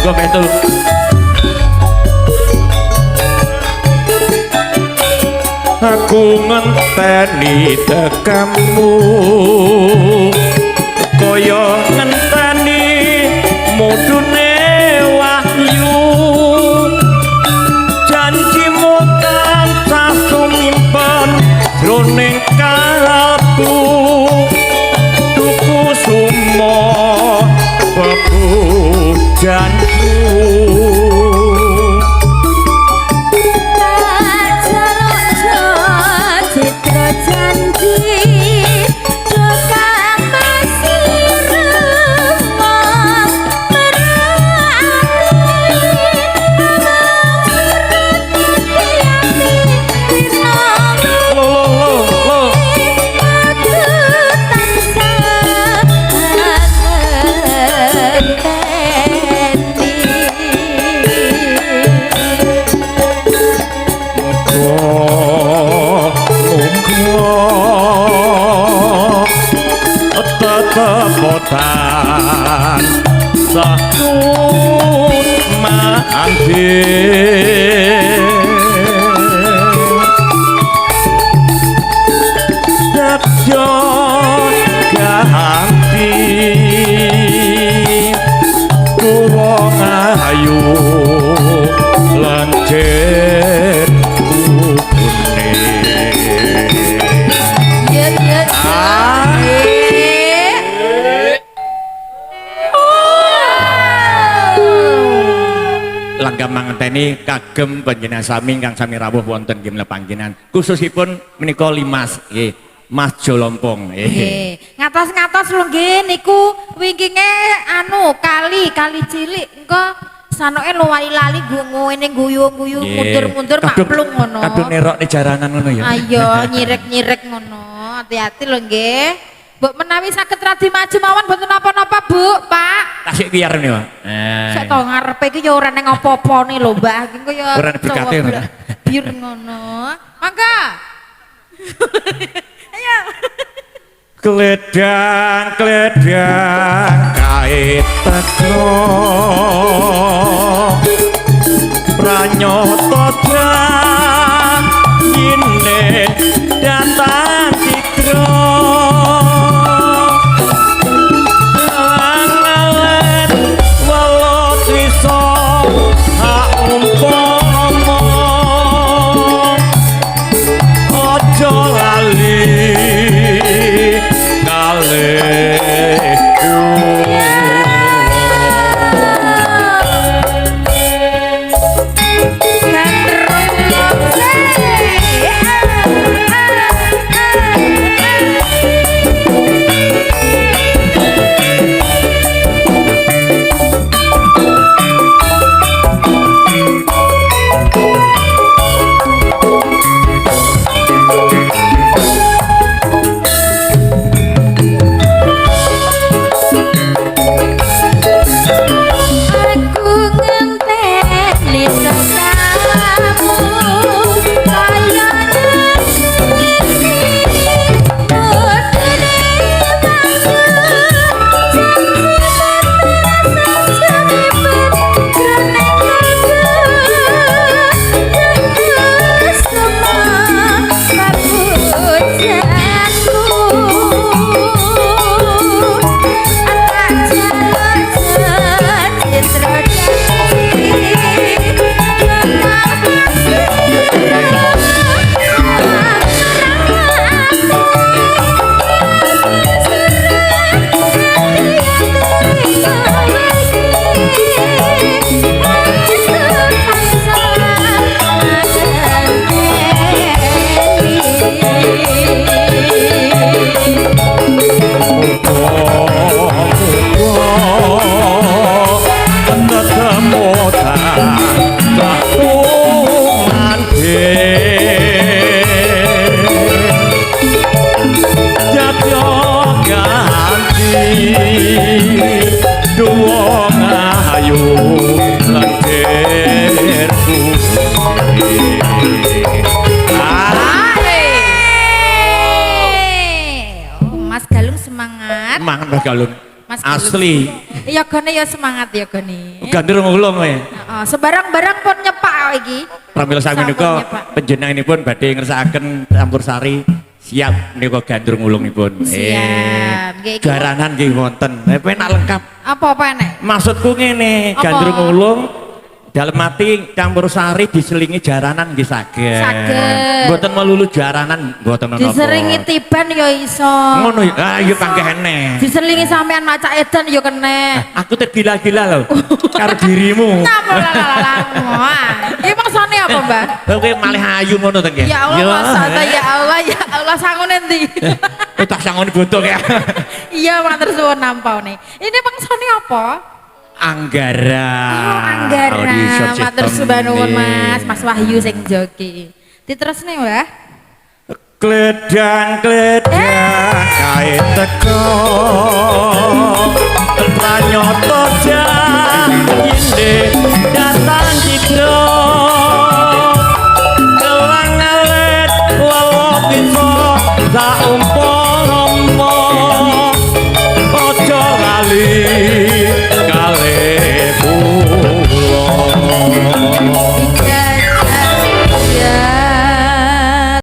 Monggo metu. Aku ngenteni tekamu kaya ngenteni mudune wahyu, janjimu tansah sumimpen jroning kalbu, tuku sumo bebujanku. Kagem panjenengan sami ingkang sami rawuh wonten nggih panggenan, khususipun menika Limas nggih, Mas Jolompong nggih. Ngatos-ngatos lho nggih niku wingkinge anu kali kali cilik engko sanoke lali-lali ngene guyu-guyu mundur-mundur maklum ngono. Kadung nerokne jaranan ngono ya. Ayo nyirek-nyirek ngono. Hati-hati lho nggih. Mbok menawi saged radi maju mawon mboten napa-napa Bu, Pak. Tasik biar nih, Pak. Sik to ngarepe iki ya ora neng apa-apane lho, Mbah. Iki ya ora berkate ngono. Bir ngono. Mangga. Ayo. Kledang-kledang kae teko. Pranyata jine datang citra. Mas Galung semangat. Semangat Mas Galung. Mas Asli. Iya gone ya semangat ya gone. Gandrung ulung kowe. Heeh, sembarang barang pun nyepak kok iki. Pramila sami Sampun menika nyepak. Panjenenganipun badhe ngersakaken campur sari siap menika gandrung ulungipun. Siap. Nggih, iki- Jaranan nggih wonten. Penak lengkap. Apa-apa enek? Maksudku ngene, Apa? gandrung ulung dalem mati campur sari diselingi jaranan nggih saged. Saged. Mboten melulu jaranan mboten napa. Diselingi tiban ya iso. Ngono ya. Ah iya panggah eneh. Diselingi sampean macak edan ya kena. Aku tergila-gila loh karo dirimu. Napa la. Iki maksudnya apa, Mbah? Kowe malih ayu ngono to nggih. Ya Allah, masa ta ya Allah, ya Allah sangune endi? Eh tak sangone botok ya. Iya, matur suwun nampane. Ini maksudnya apa? Anggara. Oh, Anggara. Audi sound Matur system. sembah nuwun, Mas. Mas Wahyu sing joki. Diterusne, Mbah. Kledang kledang kae teko.